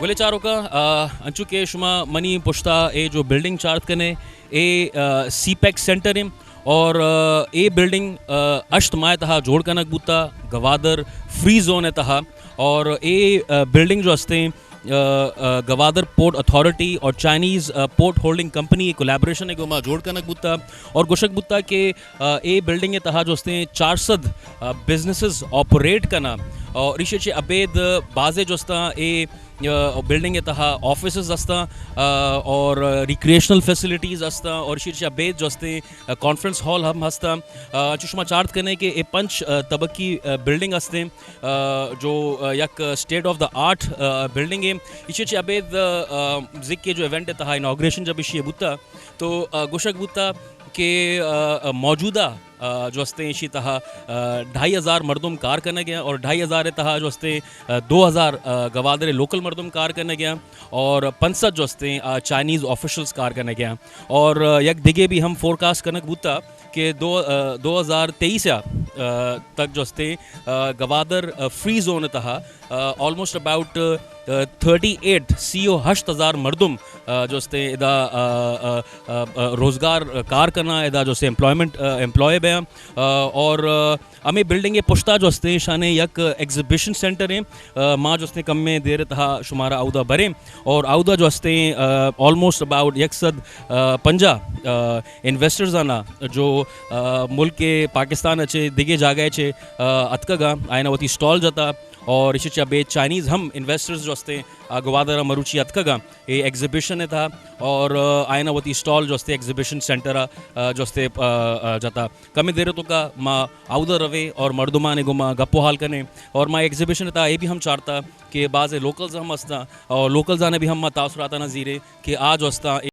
گلیں چاروکاں، آ، انچو کہ شما منی پشتا اے جو بلڈنگ چارت کنے، اے، آ، سی پیک سینٹر ایں اور، آ، اے بلڈنگ، آ، ہشت ماہ تہا جوڑ کنگ بوتا گوادر فری زون تہا۔ اور اے، آ، بلڈنگ جو ہستیں، آ، آ، گوادر پورٹ اتھارٹی اور چائنیز، آ، پورٹ ہولڈنگ کمپنی کولیبوریشن گوما جوڑ کنگ بوتا اور گوشگ بوتا کہ آ، اے بلڈنگ ءِ تہا جو استیں چار سد، آ، بزنسز آپریٹ کناں اور ایشی چہ ابید بازے جو استاں اے، آ، بلڈنگ ءِ تہا آفیسز استاں، آ، اور ریکریشنل فیسلٹیز استاں اور ایشی چہ ابید جو استیں، آ، کانفرنس ہال ہم ہستاں۔ آ، چو شما چارت کنے کہ اے پنچ، آ، طبقی، آ، بلڈنگ استیں، آ، جو، آ، یک اسٹیٹ آف دا آرٹ، آ، بلڈنگ ہے۔ ایشی چہ ابید، آ، زک کے جو ایونٹ ءِ تہا اناگوریشن جب ایشی بوتا تو، آ، گوشگ بوتا کہ، آ، آ، موجودہ، آ، جو استیں ایشی تہا، آ، ڈھائی ہزار مردم کار کنگ ءَ اور ڈھائی ہزار ءِ تہا جو استیں، آ، دو ہزار، آ، گوادر ءِ لوکل مردم کار کنگ ءَ اور پنچ سد جو استیں، آ، چائنیز آفیشلز کار کنگ ءَ۔ اور، آ، یک دگے بھی ہم فورکاسٹ کنگ بوتا کہ دو، آ، دو ہزار تئیس ءَ، آ، تک جو استیں، آ، گوادر، آ، فری زون ءِ تہا آ، آلموسٹ اباؤٹ، آ، تھرٹی ایٹ، سی و ہشت ہزار مردم، آ، جو استیں ادا، آ، آ، آ، آ، روزگار، آ، کار کناں، ادا جو استیں ایمپلائمنٹ، آ، ایمپلائے بیاں، آ، اور، آ، ہمے بلڈنگ ءِ پشتا جو استیں شانے یک ایگزیبیشن سینٹر ایں، آ، ما جو استیں کمیں دیر ءِ تہا شمارا اودا بریں اور اودا جو استیں، آ، آلموسٹ اباؤٹ یک سد، آ، پنجاہ، آ، انویسٹرز آنا جو، آ، ملک پاکستان ءَ چہ دگہ جاگہ ءَ چہ، آ، اتکگاں، آیانا وتی اسٹال جتا۔ اور ایشی چہ ابید چائنیز ہم انویسٹرز جو استیں، آ، گوادر ءَ مروچی اتکگاں اے ایگزیبیشن ءِ تہا اور، آ، آیانا وتی اسٹال جو استیں ایگزیبیشن سینٹر ءَ، آ، جو استیں، آ، آ، جتا۔ کمیں دیر توکا ما اودا رویں اور مردمانی گوما گپ و حال کنیں اور ما ایگزیبیشن ءِ تہا اے بھی ہم چارتا کہ بعض لوکلز ہم استاں اور لوکلز آنے بھی ہم ما تاثرات آنا زیریں کہ آ جو استاں اے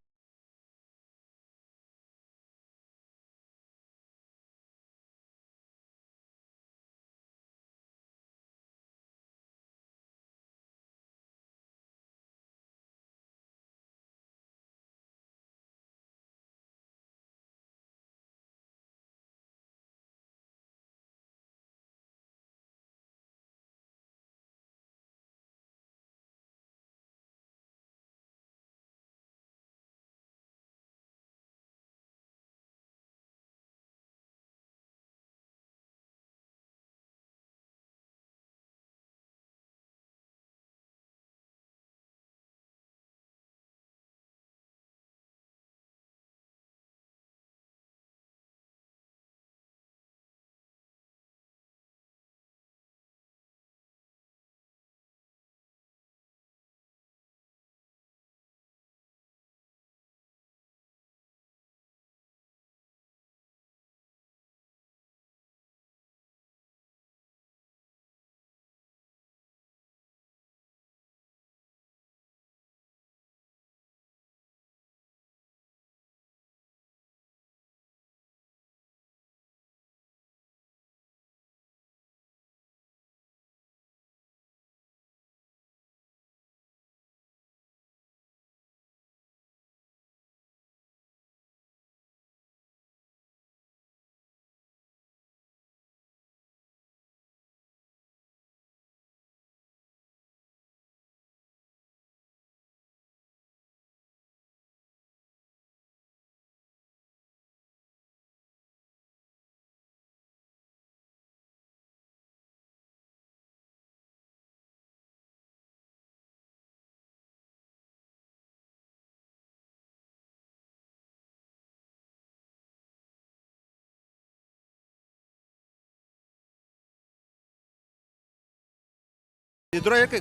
درا یک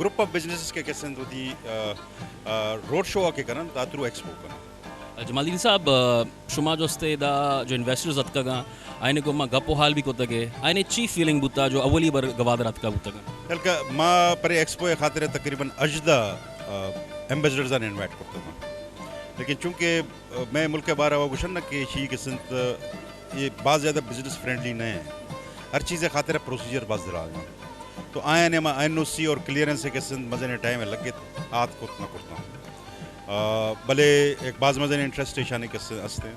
گروپ آف بزنسز کہ کسن وتی، آ، آ، روڈ شو ءَ کہ کنن، تا تھرو ایکسپو کنن۔ جمالدین صاحب، آ، شما جو استے ادا جو انویسٹرز اتکگاں، آئینے گوما گپ و حال بھی کتگے، آئینے چی فیلنگ بوتا جو اولی بر گوادر اتکا بوتگاں؟ بلکہ ما پرے ایکسپو ءِ خاطر تقریباً ہژدہ، آ، ایمبیسڈرز آں انوائٹ کرتگاں۔ لیکن چونکہ، آ، مئے ملک ءِ بارہ ءَ گوشن نہ کہ شی کہ سنت، آ، یہ باز زیادہ بزنس فرینڈلی نہ ہیں۔ ہر چیز ءِ خاطر پروسیجر باز دراز ہیں۔ تو آیاں ما این او سی اور کلیئرنس ءِ کہ سنت مزن ٹائم لگت، آت کت نہ کرتاں۔ آ، بلے ایک باز مزن انٹرسٹ ایشانی کہ سنت است ہیں۔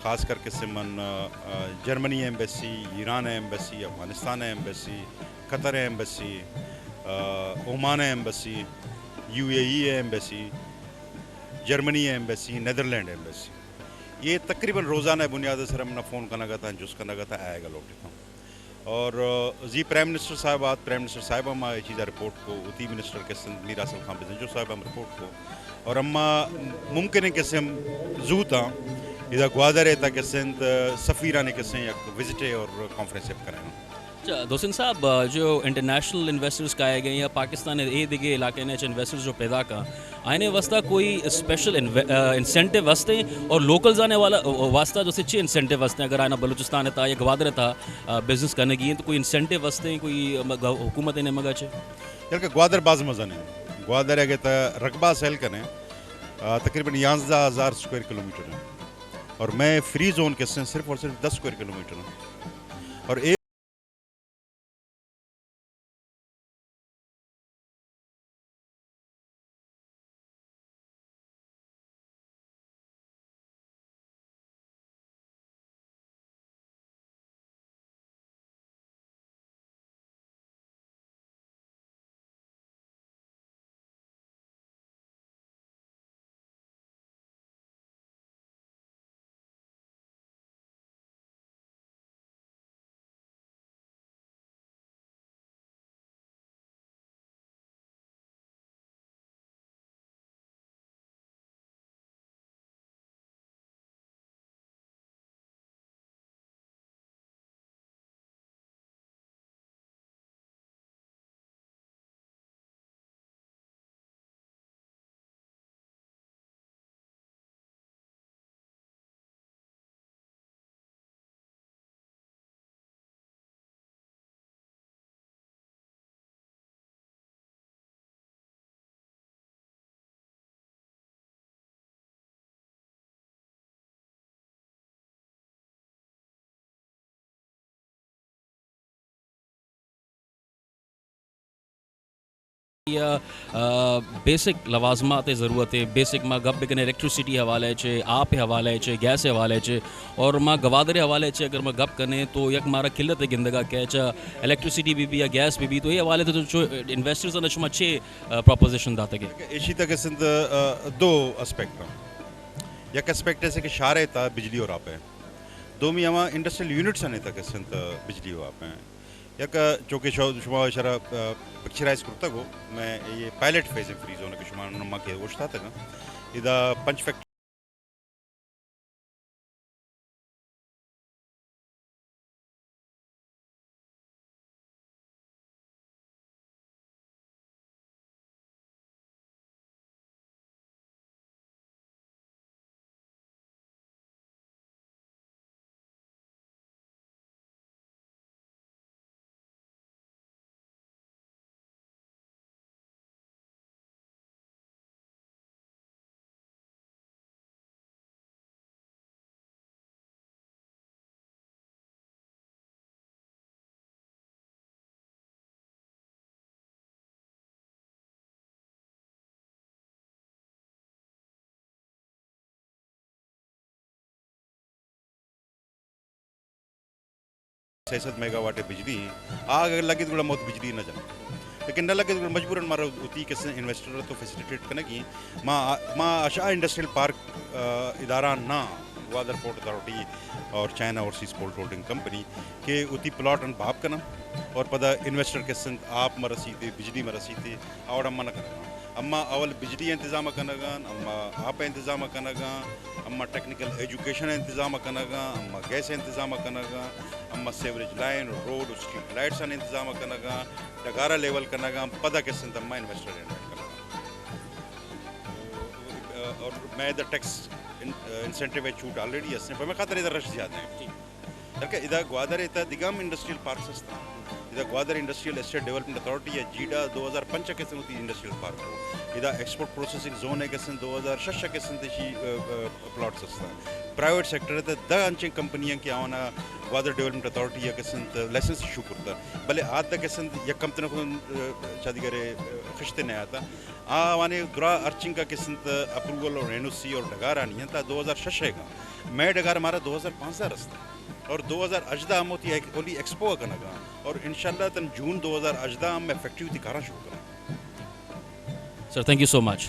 خاص کر کہ سنت من، آ، آ، جرمنی ایمبیسی، ایران ایمبیسی، افغانستان ایمبیسی، قطر ایمبیسی، آ، عمان ایمبیسی، یو اے ای ءِ ایمبیسی، جرمنی ءِ ایمبیسی، نیدرلینڈ ءِ ایمبیسی، یہ تقریباً روزانہ بنیاد ءِ سر ءَ منا فون کنگ ءَ اتاں، جست کنگ ءَ اتاں، آیگ ءَ لوٹ اتاں۔ اور، آ، زی پرائم منسٹر صاحب آت، پرائم منسٹر صاحب ءَ ہم اے چیز ءَ رپورٹ کو، وتی منسٹر کسنت میر حاصل خان بزنجو صاحب ءَ ہم رپورٹ کو، اور اما ممکن ہے کہ سم زوت آں ادا گوادر ءِ تہ کسنت سفیرانی کسیں یک وزٹ ءِ اور کانفرنس ءِ کنیں۔ اچھا، دوسن صاحب، جو انٹرنیشنل انویسٹرز کائے گئے یا پاکستان ءِ اے دگہ علاقے نے چہ انویسٹرز جو پیدا کا، آئینے واسطہ کوئی اسپیشل انوے-، آ، انسینٹیو ہستے اور لوکلز آنے والا، آ، واسطہ جو سے چھ انسینٹیو ہستے، اگر آئینا بلوچستان ءِ تہ یا گوادر ءِ تہ، آ، بزنس کنگی ہیں تو کوئی انسینٹیو ہستے، کوئی، آ، مگ-، حکومت نے مگا چھ؟ یار کہ گوادر باز مزن ہے۔ گوادر اگر تہ رقبہ سیل کنے، آ، تقریباً یازدہ ہزار اسکوائر کلومیٹر ہے اور میں فری زون کسیں صرف اور صرف دس اسکوائر کلومیٹر ہوں اور ایک یا، آ، بیسک لوازمات ضرورت ہے، بیسک ما گپ بکنے الیکٹریسٹی حوالے چے، آپ حوالے چے، گیس حوالے چے، اور ما گوادر حوالے چے اگر ما گپ کنے تو یک مارا قلت گندگا کہ چا الیکٹریسٹی بھی بھی یا گیس بھی بھی، تو یہ حوالے تو چو انویسٹرز نے شما چے، آ، پروپوزیشن داتا گے؟ ایشی تک سند، آ، دو اسپیکٹ ہیں۔ یک اسپیکٹ ایسے کہ شارع تا بجلی اور آپ ہے، دومی ہما انڈسٹریل یونٹس ہیں تک سند بجلی اور آپ ہیں۔ یک چونکہ شو-، شما اشرا، آ، پکچرائز کرتگ ہو، میں یہ پائلٹ فیز فری زون کہ شما نما کے اوشتاتگ، ادا پنچ فیکٹری سئے سد میگا واٹ بجلی ہیں، آ اگر لگت گڑا موت بجلی نہ جان، لیکن نہ لگت گڑا مجبوراً مارا وتی کسے انویسٹر تو فیسلیٹیٹ کنگی۔ ما، ما اشا انڈسٹریل پارک، آ، ادارہ نہ گوادر پورٹ اتھارٹی اور China overseas port holding company کہ وتی پلاٹ ان بھاپ کناں اور پدا انویسٹر کسنت آپ مرسیتے، بجلی مرسیتے، آوڑا من کرنا۔ اما اول بجلی انتظام کنگان، اما آپ انتظام کنگان، اما ٹیکنیکل ایجوکیشن انتظام کنگان، اما گیس انتظام کنگان، اما sewerage line, road, street lights انتظام کنگان، ڈگارا لیول کنگان، پدا کسنت اما انویسٹر انوائٹ کنگان۔ اور میں دا ٹیکس ان-، انسینٹیو چھوٹ آلریڈی ہستیں، پر میں خاطر ادھر رش زیادہ ہیں۔ بلکہ ادا گوادر ءِ تہ دگہ ہم انڈسٹریل پارکس ہستاں۔ ادا Gwadar industrial estate development authority یا جیڈا دو ہزار پنچ ءَ کسے وتی انڈسٹریل پارک کو۔ ادا ایکسپورٹ پروسیسنگ زون ءِ کسے دو ہزار شش ءَ کسے تشی، ا، ا، پلاٹس ہستاں۔ پرائیویٹ سیکٹر ءِ تہ دہ انچیں کمپنیاں کہ آوانا گوادر ڈیولپمنٹ اتھارٹی ءَ کسے لائسنس ایشو کرتا۔ بلے آ تہ کسے یک کمپنی کو، ا، چا دیگر، ا، خشتے نہ آتا۔ آ آوانے درا ارچنگ کا کسے اپروول اور این او سی اور ڈگارانی ہیں تا دو ہزار شش ءَ گا۔ مئے ڈگار مارا دو ہزار پانزدہ رستا۔ اور دو ہزار ہژدہ ہم وتی ایک-، اولی ایکسپو ءَ کنگا اور انشاءاللہ تن جون دو ہزار ہژدہ ہم میں فیکٹری وتی کاراں شروع کناں۔ سر، تھینک یو سو مچ۔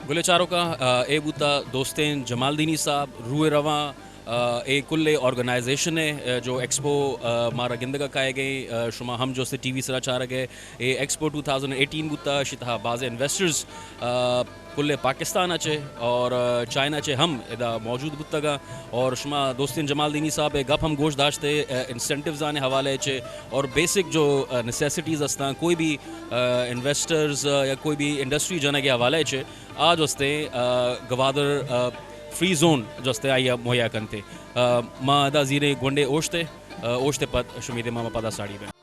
گلے چاروکاں، آ، اے بوتا دوستین جمالدینی صاحب، روئے رواں، آ، اے کلے آرگنائزیشن ہے، آ، جو ایکسپو، آ، مارا گندگا کائے گئے، آ، شما ہم جو سے ٹی وی سرا چارگ ہے، اے ایکسپو ٹو تھاؤزنڈ ایٹین بوتا، شی تہا بازیں انویسٹرز، آ، کلے پاکستان اچے اور، آ، چائنا چے ہم ادا موجود بوتگا اور شما دوستین جمالدینی صاحب اے گپ ہم گوش داشتے، آ، انسینٹیوز آنے حوالے چے اور بیسک جو، آ، نیسیسٹیز ہستاں، کوئی بھی، آ، انویسٹرز، آ، یا کوئی بھی انڈسٹری جنگ کے حوالے چے، آ جو ہستے، آ، گوادر، آ، فری زون جو ہستے آئی مہیا کنتے۔ آ، ما ادا زیرے گونڈے اوشتے، آ، اوشتے پد شمیدے ما پدا ساڑی بیں۔